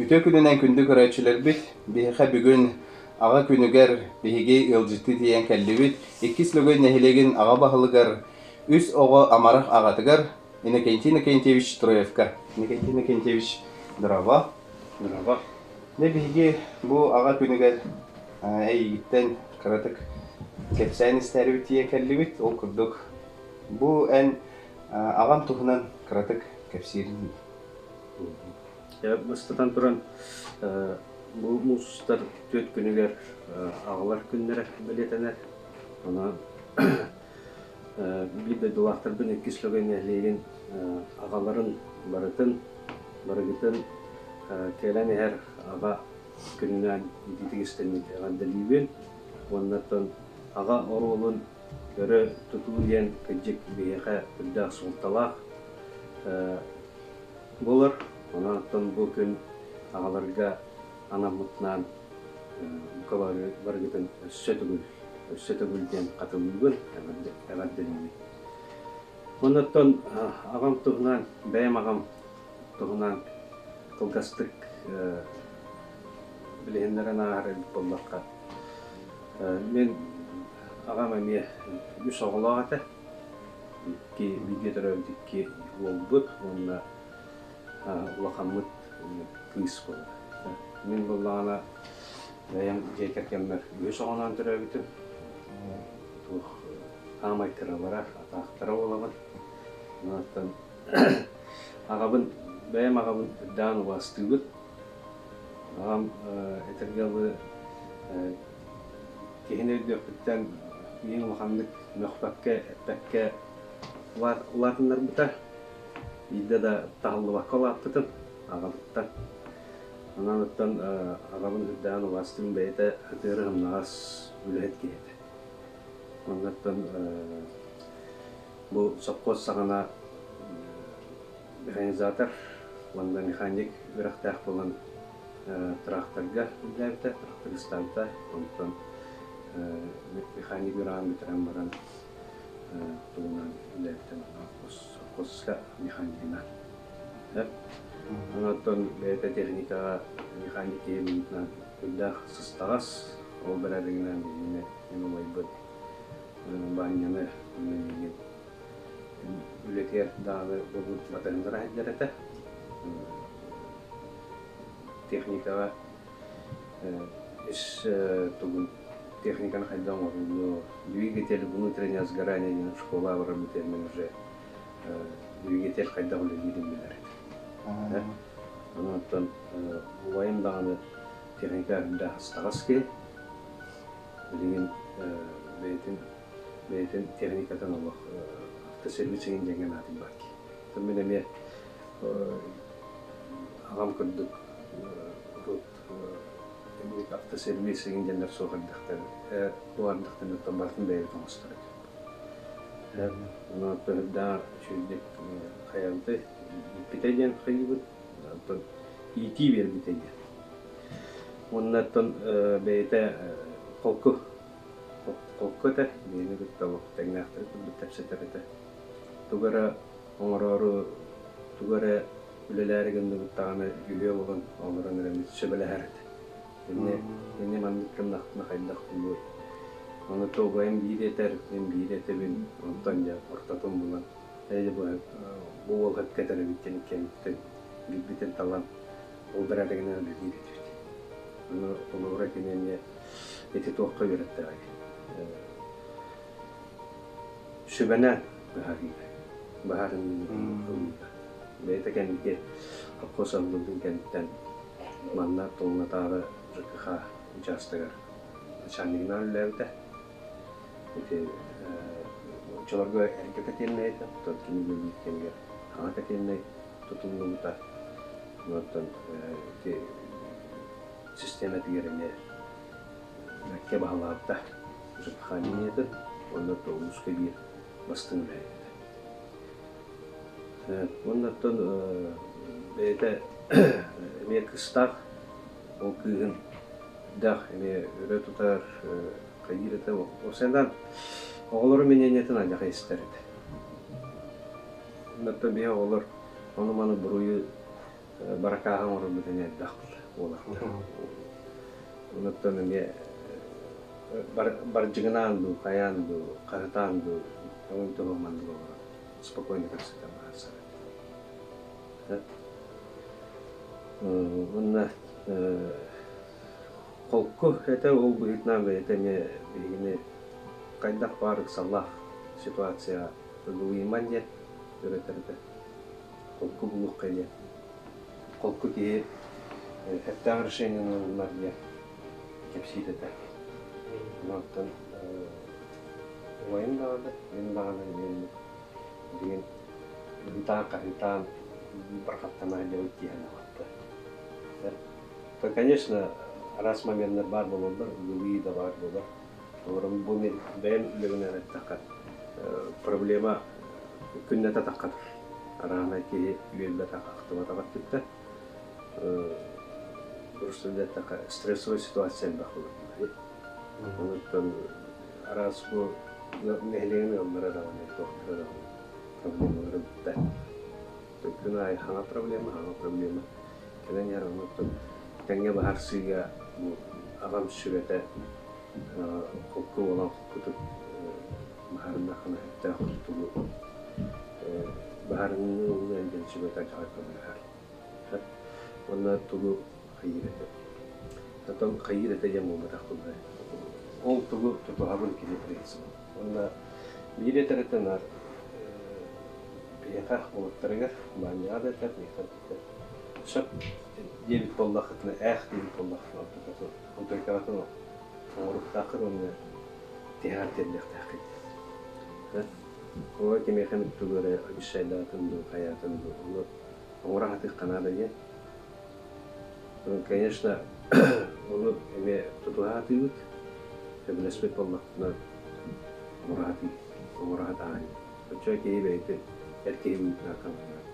Үтүө күнүнэн күндү көрөөччүлэрбит, биһиэхэ бүгүн Аҕа күнүгэр биһиги ыалдьыттыы тиийэн кэллибит. Иккис Лөгөй нэһилиэгин аҕа баһылыгар, үс оҕо амарах аҕатыгар Иннокентий Иннокентьевич Троевка. Иннокентий Иннокентьевич, здорово. Здорово. Дьэ биһиги бу Аҕа күнүгэр эйигиттэн кыратык кэпсээн истээрибит тиийэн кэллибит. Ол курдук бу эн аҕан туһунан кыратык кэпсиирин Бастатан туран, бу муус устар түөрт күнүгэр аҕалар күннэрэ бэлиэтэнэр. Онон биир дойдулаахтарбын иккис Лөгөй нэһилиэгин аҕаларын барытын, барыгытын кэлэн иһэр аҕа күнүнээн итиитик истэнник эҕэрдэлиибин. Уонна оттон аҕа оруолун өрө тутуу диэн кырдьык биһиэхэ үрдээх суолталаах. Буолар. Онон оттон бу күн аҕаларга анаммытынан бука бары барыгытын өссө төгүл, өссө төгүл диэн хатылыыбын, эҕэрдэлиибин. Уонна оттон аҕам туһунан, бэйэм аҕам туһунан кылгастык билиһиннэрэн ааһар эбит буоллахха, мин аҕам эмиэ үс оҕолоох этэ. Икки бииргэ төрөөбүт икки уолбут уонна улахаммыт кыыс буолар. Мин буоллаҕына бэйэм дьиэ кэргэммэр үһүс оҕоноон төрөөбүтүм. Туох хаамай кыралара, атаахтара буолабын. Онон аҕабын, бэйэм аҕабын үрдээн убаастыыбын. Аҕам этэргэ дылы киһини өйдүөхпүттэн миигин улаханнык мөхпөккө, эппэккэ улаатыннарбыта. Биирдэ да таһыллыбакка улааппытым аҕабыттан. Онон оттон аҕабын үрдээн убаастыым бэйэтэ ытыары ымнаҕас үлэһит киһи этэ. Оннуттан бу сопхуос саҕана механизатор уонна механик үөрэхтээх буолан тракторга үлэлээбитэ, трактористаабыта. Онтон механик үөрэҕин бүтэрэн баран тугунан үлэлээбитэ сопхуоска механикынан. Онтон бэйэтэ техникаҕа механик киһи быһыытынан үрдээх сыстаҕас, ол бэрээдэгинэн биһигини мин убайбыт Баанньаны уонна миигин үлэтигэр даҕаны булбут батыһыннара сылдьар этэ. Техникаҕа ис тугун техниканы хайдах оҥорууну, двигатель внутреннего сгорания диэн школа барарбыт мен уже двигатель хайдах үлэлиирин билэр этим. Онон оттон убайым даҕаны техника үрдээх астаҕас киһи. Билигин бэйэтин бэйэтин техникатын олох автосервис игин диэҥҥэ наадыйбат киһи. Оттон мин эмиэ аҕам курдук урут автосервис игин диэннэр суох эрдэхтэр бу ардахтан оттон барытын бэйэбит оҥостор этим. Онон үрдээх үчүгэйдик хайабытай ииппитэ диэн хайыыбыт, оттон иитии биэрбитэ диэн. Уонна оттон бэйэтэ холку холку этэ, биһини кытта олох тэҥнээхтэрин курдук кэпсэтэр этэ. Тугу эрэ оҥороору, тугу эрэ үлэлээри гынныбыт даҕаны үһүө буолан олорон эрэммит сөбүлэһэр этэ. Инньэ инньэ маннык гыннахпына хайдах буолуой? Ону то убайым биир этэр, мин биир этэбин, онтон дьэ ортотун булан, ээ бу бу уол сөпкө этэр эбит диэн иккиэммиттэн биирбитин талан ол бэрээдэгинэн үлэлиир этибит. Ону холобура кини эмиэ ити туохха үөрэттэҕэй? Сүбэнэн быһаарыыга, быһаарыныыны ылыыга. Бэйэтэ кэнники холкуос аһыллыбытын кэнниттэн манна Тулунатааҕы ЖКХ учаастагар начальнигынан үлэлээбитэ. Ити оччолорго эргэ котельнай этэ, оттон кини үлэлиир кэмигэр саҥа котельнай тутуллубута. Оттон ити систиэмэтигэр эмиэ бэркэ баһылаабыта ЖКХ линиятын уонна улууска биир бастыҥ үлэһит этэ. Уонна оттон бэйэтэ эмиэ кыстаах, ол кыыһын даах эмиэ өрө тутар хайыыр этэ. Уопсайынан оҕолорун мнениетын алдьархай истэр этэ. Оттон биһи оҕолор ону-маны буруйу баракааһы оҥорорбут эмиэ элбэх буолар. уолаттар. Онуттан эмиэ бардьыгынаан дуу, хайаан дуу, хаһытаан дуу, өҥүн туһун маннык олорон спокойно кэпсэтэн баһарсар этэ. Уонна холку этэ ол быһыытынан бэйэтэ эмиэ биһигини хайдах баар ыксаллаах ситуация ыгылыйыман диэн үөрэтэр этэ. Холку булуохха диэн. Холку киһи сөптөөх решениены ылынар диэн кэпсиир этэ. Онтон убайым даҕаны, мин даҕаны билигин ыһыытаан-хаһыытаан бархаттана сылдьабыт дии санаабаппын. То, конечно, араас моменнар баар буолаллар, ыгылыы да баар буолар. Олорон бу мин бэйэм үлэбинэн эттэххэ, проблема күннэтэ таххатар. Арааһынай киһи үөрбэтэх, ахтыбатах өттүттэн. Просто эттэххэ, стрессовая ситуация элбэх буолар. Онуттан араас бу нэһилиэгин ыаллара даҕаны, туохтара даҕаны проблемалара бүппэт. Күн аайы хаҥа проблема, хаҥа проблема кэлэн иһэр. Онуттан тэҥҥэ баһарсыыга бу аҕам сүбэтэ холку буолан холкутук баһарыннаххына сөптөөх тугу баһарыныы ылыныан диэн сүбэтэ дьаҕай көмөлөһөр. Уонна тугу хайыыр этэ. Оттон хайыыр этэ диэн буолбатах буоллар. Ол тугу тутуһабын кини принцибин. Уонна биир этэрэтэ наар биһиэхэ уолаттарыгар баанньаҕа да этэр, миэхэ да этэр. Сөп диэбит буоллаххытына, ээх диэбит буоллаххытына, онтукаҕытын оҥоруохтааххыт уонна тиһэҕэр тиэрдиэхтээххит. Оҕо кимиэхэ эмит тугу эрэ обещайдаатын дуу, хайаатын дуу, ону оҥоро сатыахха наада диэн. Конечно, ону эмиэ тутуһа сатыыбыт. Сөбүлэспит буоллахпына, оҥоро сатыы, оҥоро сатааһын. Оччо киһи бэйэтин эр киһи быһыытынан хамсанар.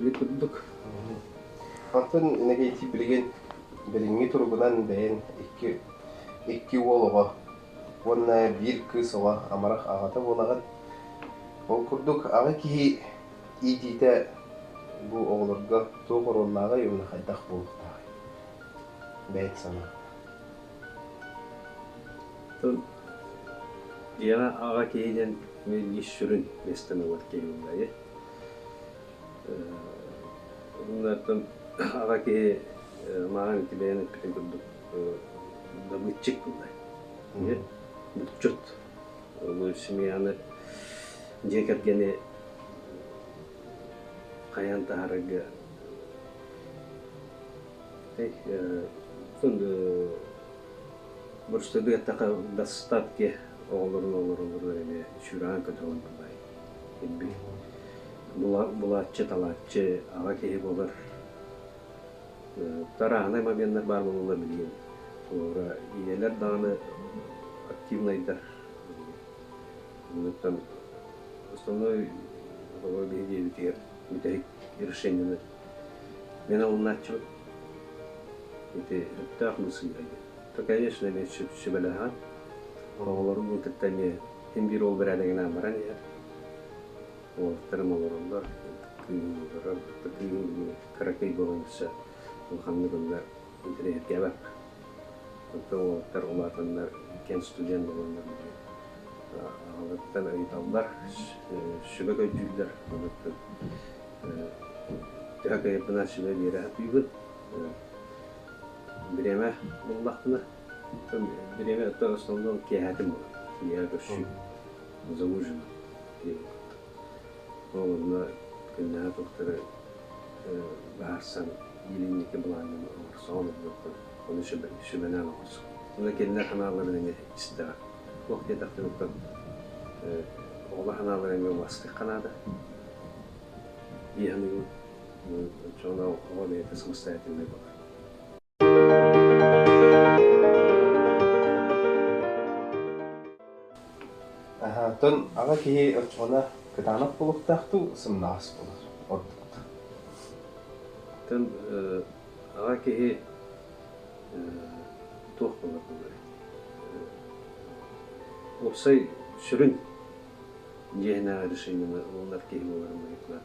Ити курдук. Онтон Иннокентий билигин билиҥҥи туругунан бэйэҥ икки уол оҕо уонна биир кыыс оҕо амарах аҕата буолаҕын. Ол курдук аҕа киһи иитиитэ бу оҕолорго туох оруоллааҕый уонна хайдах буолуохтааҕый? Бэйэҥ санаа. Дьиэҕэ аҕа киһи диэн биир сүрүн миэстэни ылар киһи буолла Оннуттан аҕа киһи мааҕын ити бэйэн эппитин курдук добытчик буолла. Булчут. Бу семьяны дьиэ кэргэни хайаан таһаарарга Боростуойдук достатки оҕолорун олороллоругар эмиэ сүрэҕин көтөҕөн булай ирбит. Булааччы-талааччы аҕа киһи буолар. Тарааһынай моменнар баар буолаллар билигин. Холобура, ийэлэр даҕаны активнайдар. Оннуттан основной оҕолор биһи диэбитигэр бүтэһик решениены Мин ылынааччыбын. Ити өттөөх бысыыга диэн. То, конечно, эмиэ сүбэлэһэҕин. Оҕолорун кытта эмиэ син биир ол бэрээдэгинэн баран иһэр. Уолаттарым олороллор, кыыһым олорор. Кыыһым кыракый буолан өссө улаханнык онно интэриэһиргээбэппин. Онтон уолаттар улаатаннар, иккиэн студент буоланнар аҕаларыттан ыйыталлар, сүбэ көрдүүллэр. Онуттан Төһө кыайарбынан сүбэ биэрэ сатыыбын. Бириэмэ буллахпына, бириэмэ оттон основном киэһэтин буолар. Киэһэ көрсүү, за ужином диэбит курдук. Ол онно күннээҕи туохтары быһаарсан, илиинники былаанын оҥорсоҕун оннуттан ону сүбэнэн оҥорсоҕун. Уонна кинилэр санааларын эмиэ истэҕин. Туох диэтэхтэрин оттон оҕолор санааларын эмиэ убаастыахха наада. Дии саныыбын. Оччоҕуна оҕо бэйэтэ самостоятельнай буолар. Оттон аҕа киһи оччоҕуна кытаанах буолуохтаах дуу, сымнаҕас буолар ордук? Оттон аҕа киһи туох буолар буолуой? Уопсай сүрүн. Дьиэ иһинээҕи решениены ылынар киһи буоларым быһыытынан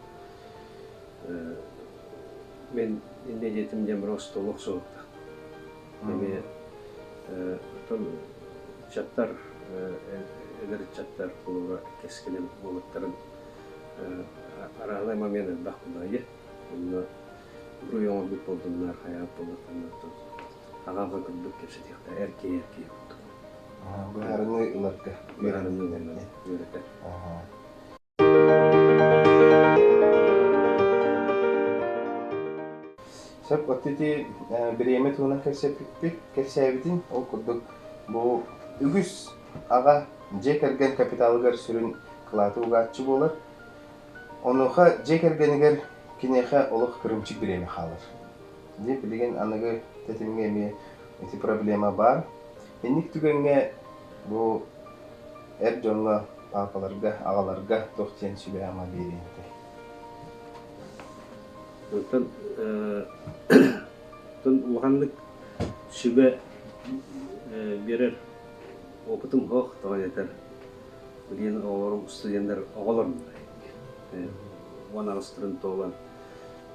мин инньэ диэтим диэн просто олох суохтаах. Эмиэ оттон ыччаттар эдэр ыччаттар холобура кэскилин уолаттарын арааһынай момент элбэх буолла Онно буруй оҥорбут буоллуннар, хайаабыт буоллахтарына оттон аҕаҕа курдук кэпсэтиэхтэрэ, эр киһи эр киһи курдук. Быһаарыныы ыларга Быһаарыныы ыларга үөрэтэр. Сөп, вот ити бириэмэ туһунан кэпсэппиппит, кэпсээбитин, ол курдук бу үгүс аҕа дьиэ кэргэн капиталыгар сүрүн кылааты угааччы буолар. Онуоха дьиэ кэргэнигэр киниэхэ олох кырыымчык бириэмэ хаалар. Дьэ, билигин аныгы тэтимҥэ эмиэ ити проблема баар. Инник түгэҥҥэ бу эр дьоҥҥо, паапаларга, аҕаларга туох диэн сүбэ-ама биэриэҥ этэй? Оттон оттон улаханнык сүбэ биэрэр опытым суох, тоҕо диэтэр билигин оҕолорум студеннар оҕолорум 18-тарын туолан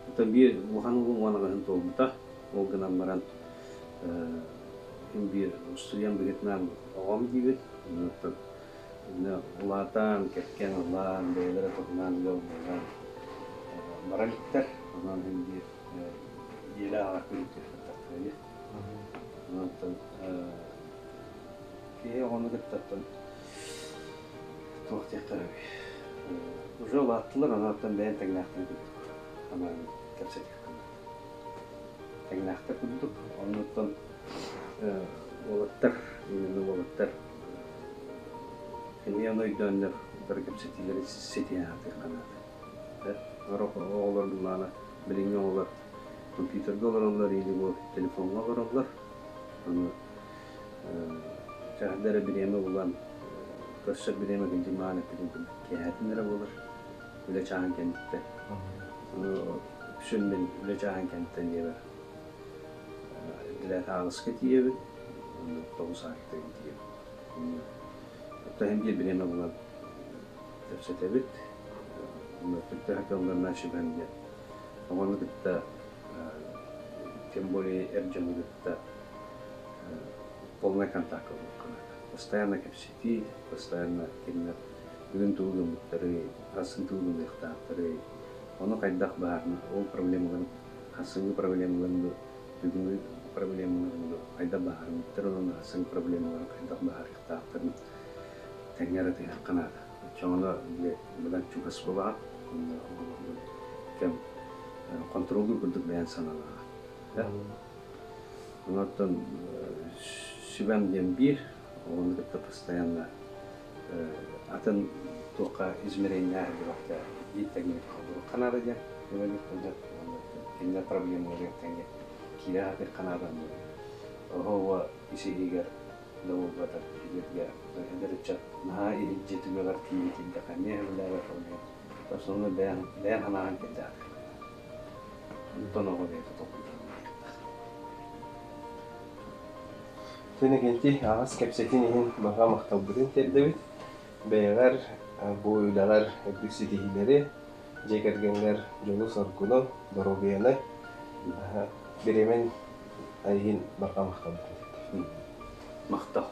оттон биир улахан уолум 18-ын туолбута. Ол гынан баран биир студент быһыытынан оҕом диибит. Оттон улаатан, кэккэн ылан, бэйэлэрэ туһунан ыал буолан бара иликтэр. Онон иһин биир ийэлээх аҕа күнү Онон киһи оҕону кытта туох диэхтэрэй уже улааттылар, онон бэйэм тэҥнээхтэр курдук анаан кэпсэтиэххэ тэҥнээхтэр курдук. Оннуттан уолаттар, именно уолаттар эмиэ ону өйдөөннөр утары кэпсэтиилэри ситиһэ сатыахха наада. Сорох оҕолор былаана билиҥҥи оҕолор компьютерга олороллор или бу телефоҥҥа олороллор. Ону чаһыда эрэ бириэмэ булан көрсөр бириэмэ күндү маан эппитин курдук киэһэтин эрэ буолар үлэ чааһын кэнниттэн. Ону үксүн мин үлэ чааһын кэнниттэн диэбэр эрдэлээх аҕыска тиийэбин, уонна 9 аайытыгар тиийэбин. Оттон иһин биир бириэмэ булан кэпсэтэбит. Төһө кыалларынан сүбэм диэн. Оҕону кытта, тем более эр дьону кытта полный контакт ылыахха наада. Постоянно кэпсэтии, постоянно кинилэр бүгүн тугу гыммыттарый, хасын тугу гыныахтаахтарый, ону хайдах баарын, ол проблемаларын, хасыҥҥы проблемаларын да, бүгүҥҥү проблемаларын да хайдах баһаарыммыттар уонна хасыҥҥы проблемаларын хайдах баһаарыахтаахтарын тэҥҥэ ырытыһыахха наада. Оччоҕуна били быдан чугас буолаҕын, уонна оҕолоргун кэм хонтуруоллуур курдук бэйэн сананаҕын. Онтон сүбэм диэн биир, оҕону кытта постоянно атын туохха измерениеҕэ сылдьыбакка биир тэҥҥэ холборуохха наада диэн үлэлиир кинилэр проблемаларыгар тэҥҥэ киирэ сатыахха наада. Оһо ис-иһигэр да буолбатар эдэргэ эдэр ыччат наһаа иһирдьэ түгэҕэр тиийэ киирдэххэ эмиэ сөбүлээбэт ол иһин основной бэйэҥ бэйэҥ санааҕын тиэрдэҕин. Онтон оҕо бэйэтэ толкуйданан барыахтаах. Иннокентий, аҕыс кэпсэтин иһин барҕа махталбытын тиэрдэбит. Бэйэҕэр бу үлэҕэр үрдүк ситиһиилэри, дьиэ кэргэҥҥэр дьолу-соргуну, доруобуйаны, бириэмэн иһин барҕа махталбытын тиэрдэбит. Махтал.